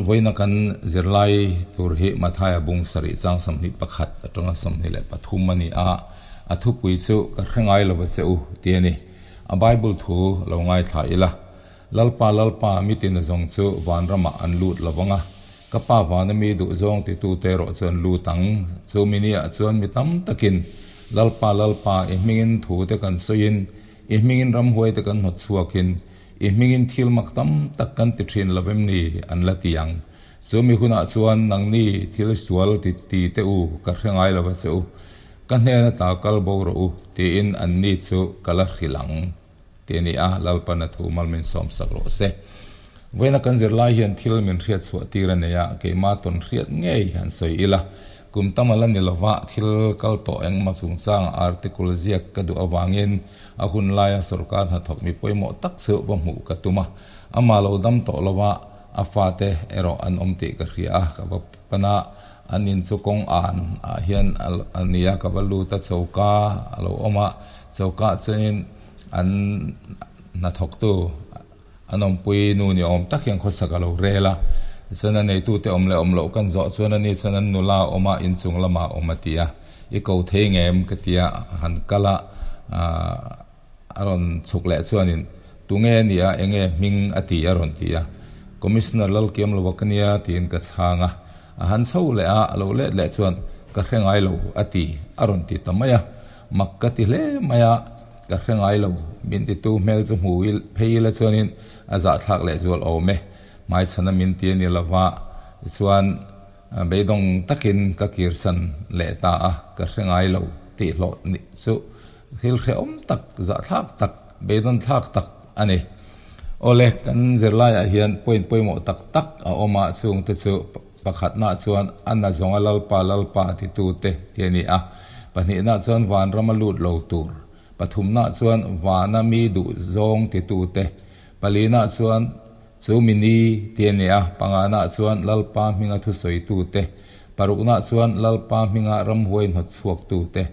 Vawiina kan zirlai tur hi Mathaia bung sarih chang 21 atanga 23 a ni a, a thupui chu ka hre ngai lo va che u tih a ni. A Bible thu lo ngaithla ila, Lalpa, Lalpa, mitin zawng chu vanramah an lut lo vang a, ka Pa vana mi duh zawng titute erawh chu an lut ang. Chu mi niah chuan mi tam takin, Lalpa, Lalpa, i hmingin thute kan sawiin, i hmingin ramhuaite kan hnawt chhuakin, I hmingin thil mak tam tak kan ti thin lo em ni? an la ti ang. Chu mi hunah chuan nangni thil sual ti ti teh u, ka hre ngai lo va che u. Ka hnen ata kal bo rawh u, tiin anni chu ka la hrilh ang, ti a ni a, Lalpan a thu mal min sawmsak rawh se. Vawiina kan zirlai hian thil min hriat chhuah tir a nei a, keimah tawn hriat ngei han sawi ila, kum tam a la ni lova thil kal tawh engmah chungchang article ziak ka duh avangin A hun laia sorkar hnathawk mi pawimawh tak chu va hmuh ka tum a, amah lo dam tawh lo a, a fate erawh an awm tih ka hria a, ka va pan a, an in chu kawng an ah hian a ni a, ka va lut a, choka a lo awm a, choka ah chuanin an hnathawktu an awmpui nu ni awm tak hian khawsak a lo rel a, tichuan a neitute awm leh awm loh kan zawh chuan ani chuan an nula a awm a, inchung lamah a awm a ti a. I ko thei ngem ka ti a, han kal a, a rawn chhuk leh chuanin tunge a nia enge hming a ti a rawn ti a, Commissioner Lalkiam lova ka nia tiin ka chhang a, a han chho leh a, a lo let leh chuan ka hre ngai lo a ti a rawn ti ta mai a, mak ka ti hle mai a, ka hre ngai lo min titu hmel chu hmu phei ila chuanin a zahthlak leh zual awm e, hmaichhana min ti a ni lova tichuan Beidawng takin ka kirsan leh ta a, ka hre ngai lo tih hlawh nih chu thil hrehawm tak, zahthlak tak, beidawn thlak tak a ni. Awle, kan zirlaiah hian point pawimawh tak tak a awm a, chungte chu pakhatna chuan a na zawnga Lalpa, Lalpa titute ti a ni a, pahnihna chuan vanrama lut lo tur, pathumna chuan vana mi duh zawng titute, palina chuan Chu mi ni ti a ni a, panganah chuan Lalpa hminga thusawitute, paruknah chuan Lalpa hminga ramhuai hnawtchhuaktute,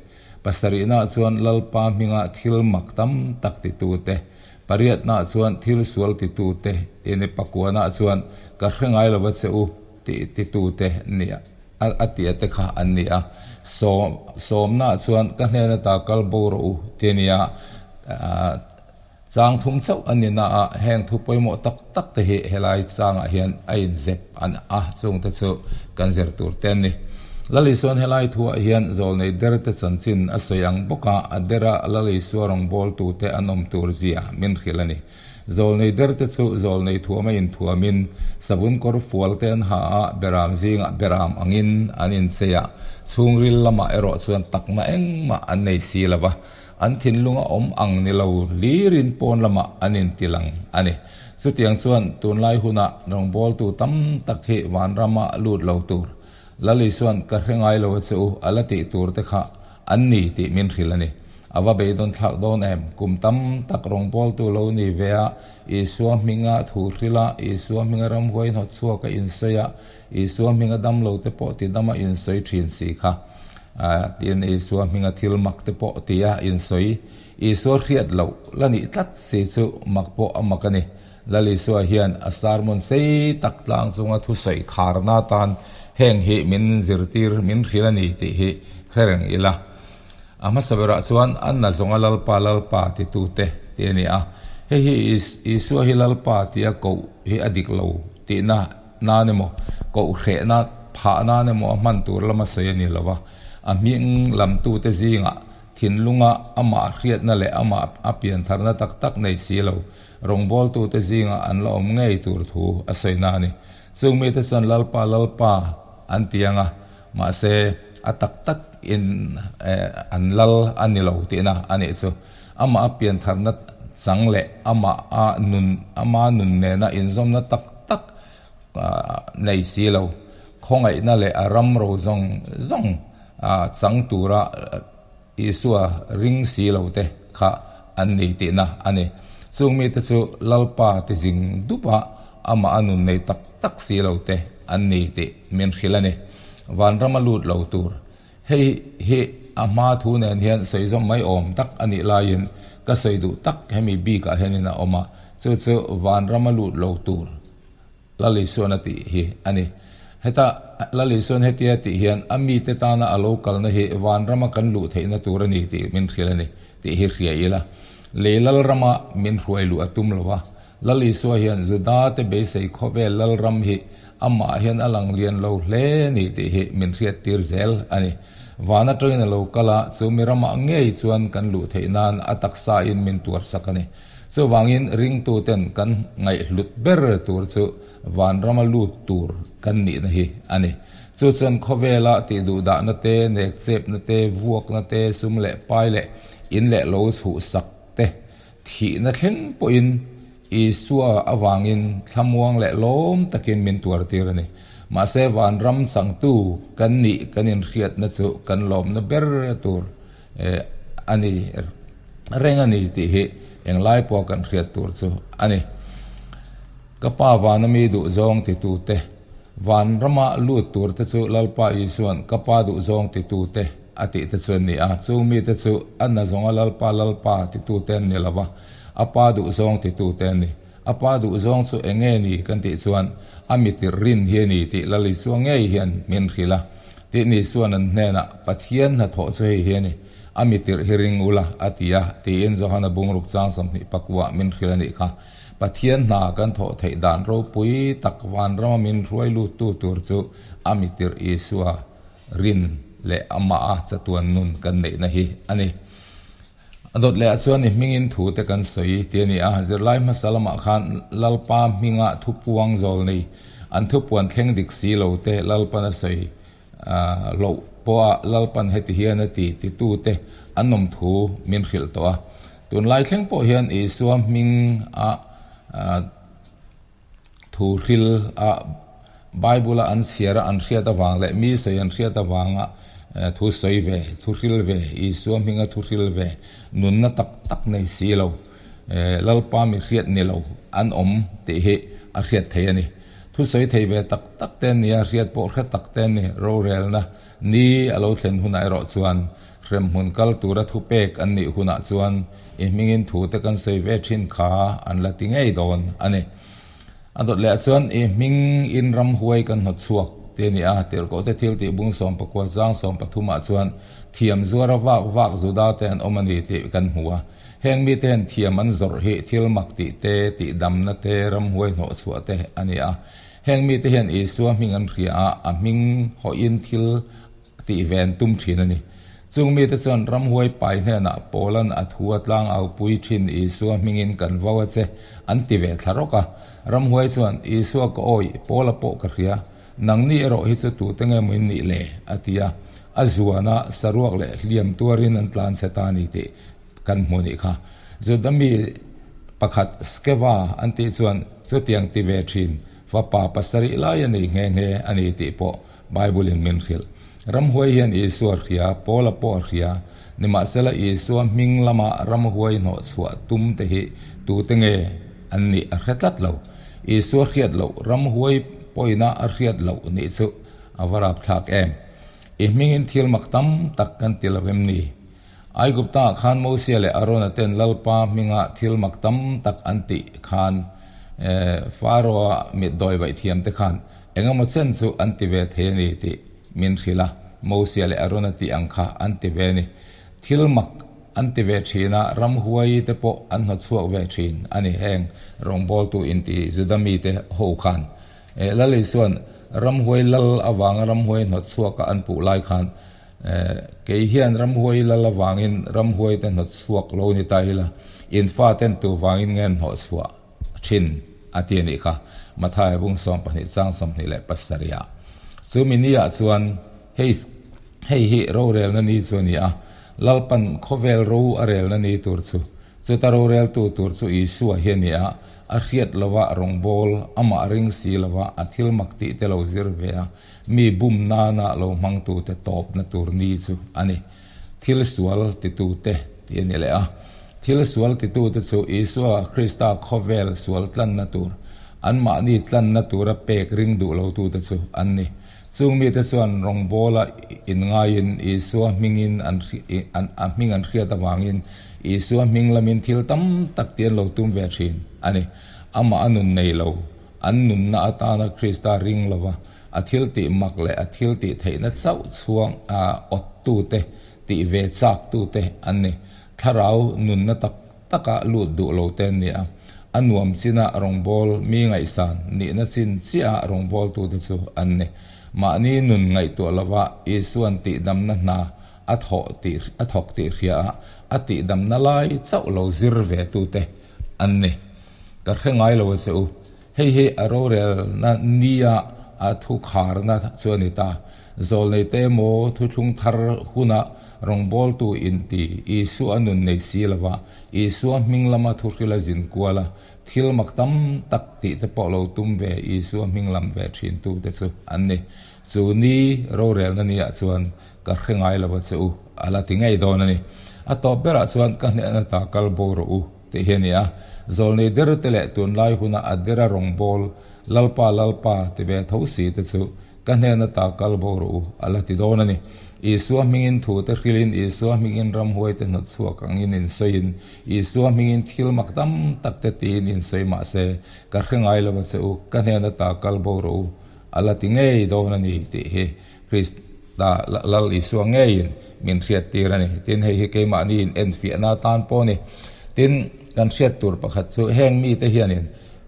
pasarihna chuan Lalpa hminga thil mak tam tak titute, pariatnah chuan thil sual titute, ti a ni, pakuanah chuan ka hre ngai lova che u tih titute ni a a ti a te kha an ni a, sawm sawmnah chuan ka hnen ata kal bo rawh u ti a ni a, Chang thum chauh a ni na a, heng thu pawimawh tak tak te hi helai changah hian a inzep an a, chungte chu kan zir tur te an ni. Lal Isuan helai thuah hian zawlnei der te chanchin a sawi ang bawk a, a dera Lal Isua rawngbawltute an awm tur zia min hrilh a ni. Zawlnei der te chu zawlnei thuama inthuamin savun kawr fual te an ha a, beram zingah beram angin an inchei a, chhungril lamah erawh chuan takna engmah an nei si lo va. An thinlung a awm ang ni lo hlirin pawn lamah an intilang a ni. Chutiang chuan tunlai hunah rawngbawltu tam tak hi vanrama lut lo tur, Lal Isua'n ka hre ngai lo a che u a la tih tur te kha an ni tih min hrilh a ni. A va beidawn thlak dawn em? Kum tam tak rawngbawltu lo ni ve a, Isua hminga thu hrilh a, Isua hminga ramhuai hnawt chhuak a insawi a, Isua hminga dam lo te pawh ti dam a insawi thin si kha. Tiin Isua hminga thil mak te pawh tia insawi. Isua hriat loh la nih tlat si chu mak pawh a mak a ni. Lal Isua hian a sermon sei tak tlang chunga thusawi kharna atan heng hi min zirtir, min hrilh a ni tih hi hre reng ila. A hmasa berah chuan a na zawnga Lalpa, Lalpa titute tih a ni a. Hei hi Isua hi Lalpa tia koh hi a dik lo tihna nan emaw, kohhrehna phah nan emaw a hman tur lama sawi a ni lo va, a hming lamtute zingah thinlunga amah hriatna leh amah a piantharna tak tak nei si lo rawngbawltute zingah an la awm ngei tur thu a sawina a ni. Chung mite chuan Lalpa, Lalpa an ti ang a, mahse a tak tak in an lal a ni lo tihna a nih chu. Amah a piantharna chang leh amah a nun ama nun nena inzawmna tak tak nei si lo. Khawngaihna leh a ram ro zawng zawng chang tura Isua ring si lo te kha an ni tihna a ni. Chung mite chu Lalpa ti zing dupa amah a nun nei tak tak si lo te an ni tih min hrilh a ni. Vanrama lut lo tur Hei hi a hma thu nen hian sawi zawm mai awm tak a nih laiin ka sawi duh tak hemi bikah hianin a awm a, chu chu vanrama lut lo tur Lal Isuan a tih hi a ni. Heta Lal Isuan hetia tih hian a mite tana a lo kalna hi vanrama kan luh theihna tur a ni tih min hrilh a ni tih hi hria ila. Lei lalrama min hruai luh a tum lo a, Lal Isua hian Judate beisei khawvel lalram hi amah hian a lang lian lo hle ni tih hi min hriattir zel a ni. Van atangin a lo kal a, chu mi ramah ngei chuan kan luh theih nan a taksain min tuarsak a ni. Chuvangin ringtuten kan ngaihhlut ber tur chu vanrama lut tur kan nihna hi a ni. Chu chuan khawvela tihduhdahna te, nekchepna te, vuakna te, sum leh pai leh in leh lo chhuhsak te, Thihna thleng pawhin Isua avangin thlamuang leh lawm takin min tuartir a ni. Mahse vanram changtu kan nih kan inhriatna chu kan lawmna ber tur a ni reng a ni tih hi englai pawha kan hriat tur chu a ni. Ka Pa vana mi duhzawng titute, vanrama lut turte chu Lalpa Isua'n ka Pa duhzawng titute, A tih te chu an ni a, chu mite chu a na zawnga Lalpa, Lalpa titute an ni lo va, a pa duhzawng titute an ni. A pa duhzawng chu eng nge ni kan tih chuan a mitir rin hi a ni tih Lal Isua ngei hian min hrilh a. Tih ni chuan an hnenah, Pathian hnathawh chu hei hi a ni, a mitirh hi ring ula, a ti a, tiin Johana bungruk chang 20 pakuah min hrilh a nih kha. Pathian hna kan thawh theih dan ropui tak vanrama min hruai luttu tur chu a mitirh Isua Rin leh amah a chatuan nun kan neihna hi a ni. A dawt leh ah chuan i hmingin thu te kan sawi ti a ni a, zirlai hmasa lamah khan Lalpa hminga thu puang zawl nei, an thu puan thleng dik si lo te Lalpan a sawi loh pawha Lalpan heti hian a ti titu te an awm thu min hrilh tawh a. Tunlai thleng pawh hian Isua hming a Thu hril a Bible a an chhiar a an hriat avang leh mi sawi an hriat avanga thu sawi ve, thu hril ve, Isua hminga thu hril ve, nunna tak tak nei si lo, Lalpa mi hriat ni lo an awm tih hi a hriat thei a ni. Thu sawi thei ve tak tak te an ni a, hriat pawh hre tak te an ni. Rorelna ni a lo thlen hunah erawh chuan hremhmun kal tura thupek an nih hunah chuan i hmingin thu te kan sawi ve thin kha an la ti ngei dawn a ni. A dawt leh ah chuan i hming in ramhuai kan hnawt chhuak ti a ni a, tirhkoh te thil tih bung 19 zang 13 ah chuan thiam zuara vak vak Juda te an awm a ni tih kan hmu a. Heng mite hian thiam an zawrh hi thil mak tih te, tihdamna te, ramhuai hnawh chhuah te a ni a. Heng mite hian Isua hming an hria a, a hming hawhin thil tih ve an tum thin a ni. Chung mite chuan ramhuai pai hnenah Paulan a thu a tlang au pui thin Isua hmingin kan vo a che an ti ve thla rawk a. Ramhuai chuan, Isua ka awih, Paula pawh ka hria. Nangni erawh hi chu tute nge maw in nih le? a ti a. A zuana saruak leh hliam tuarin an tlan chhe ta a ni tih kan hmu nih kha. Juda mi pakhat Skeva an tih chuan chutiang ti ve thin fapa pasarih lai a nei nghe nghe a ni tih pawh Bible in min hrilh. Ramhuai hian Isua hria, Paula pawh a hria. Nimahsela Isua hming lama ramhuai hnawh chhuah tum te hi tute nge an nih a hre tlat lo. Isua hriat loh, ramhuai pawina a hriat loh nih chu a va rapthlak em. I hmingin thil mak tam tak kan ti lo em ni? Aigupta ah khan Mosia leh Arona ten Lalpa hminga thil mak tam tak an tih khan Pharaoh-a mit dawi vaih thiam te khan Engemaw chen chu an ti ve thei a ni tih min hrilh a, Mosia leh Arona tih ang kha an ti ve a ni. Thil mak an ti ve thin a, ramhuai te pawh an hnawtchhuak ve thin a ni heng rawngbawltu inti Juda mite ho khan. Lal Isua'n ramhuai lal avanga ramhuai hnawtchhuaka an puh lai khan kei hian ramhuai lal avangin ramhuai te hnawtchhuak lo ni ta ila, in faten tuvangin nge an hnawhchhuah? Thin a ti a nih kha. Mathaia bung 12 chang 27 ah. Chu mi ni ah chuan hei hei hi rorelna ni chu a ni a, Lalpan khawvel ro a relna ni tur chu chuta roreltu tur chu Isua hi a ni a, a hriat lova rawngbâwl amah ring si lova a thil mak tih te lo zir ve a, mi bum nana lo hmangtute tawpna tur ni chu a ni. Thil sual titute tih a ni leh a. Thil sual titute chu Isua Krista khawvel sual tlanna tur, anmahni tlanna tura pek ring duh lotute chu an ni. Chung mite chuan rawngbawla inngaiin Isua hmingin an a hming an hriat avangin Isua hming lamin thil tam tak ti an lo tum ve thin a ni. Amah a nun nei lo. An nunna atana Krista ring lova a thiltih mak leh a thiltih theihna chauh chhuang awttute tih ve chaktute an ni. Thlarau nunna tak taka lut duh lo te an ni a, a nuam chinah rawngbâwl mi ngaihsan nihna chin chiahah rawngbâwltute chu an ni. Mahni nun ngaihtuah lova Isua'n tihdamna hna a thawh tih a thawk tih hria a, a tihdamna lai chauh lo zir ve tute an ni. Ka hre ngai lo a che u. Hei hi a rorelna nia a thu kharna chu a ni ta. Zawlneite emaw thuthlung thar huna rawngbawltu inti Isua nun nei si lova Isua hming lama thuhril a zin kual a, thil mak tam tak tih te pawh lo tum ve Isua hming lam ve thintu te chu an ni. Chu ni rorelna niah chuan ka hre ngai lo a che u, a la ti ngei dawn a ni. A tawp berah chuan ka hnehna ta kal bo rawh u. Tih hi a ni a, zawlnei der te leh tunlai huna a dera rawngbâwl Lalpa, Lalpa ti ve tho si te chu ka hnen ata kal bo rawh u, a la ti dawn a ni. Isua hmingin thu te hrilhin, Isua hmingin ramhuai te hnawt chhuak angin insawiin, Isua hmingin thil mak tam tak te tiin insawi mah se, ka hre ngai lo a che u, ka hnen ata kal bo rawh u, a la ti ngei dawn a ni tih hi Krista Lal Isua ngeiin min hriattir a ni. Tin, hei hi keimahni in enfiahna atan pawh a ni. Tin, kan hriat tur pakhat chu heng mite hianin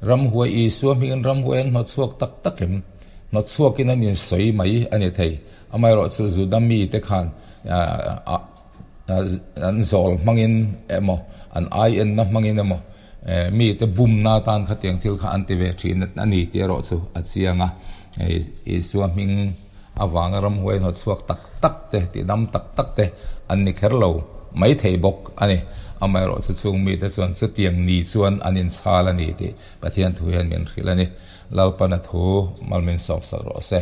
ramhuai Isua hmingin ramhuai an hnawtchhuak tak tak em? Hnawtchhuakin an insawi mai a ni thei. Amaherawhchu Juda mite khan an zawl hmangin emaw, an aienna hmangin emaw mite bumna atan khatiang thil kha an ti ve thin a ni tih erawh chu a chiang a. Isua hming avanga ramhuai hnawt chhuak tak tak te, tihdam tak tak te an ni kher lo mai thei bawk a ni. Amaherawhchu chung mite chuan chutiang ni chuan an inchhal a ni tih Pathian thu hian min hrilh a ni. Lalpana thu mal min sawmsak rawh se.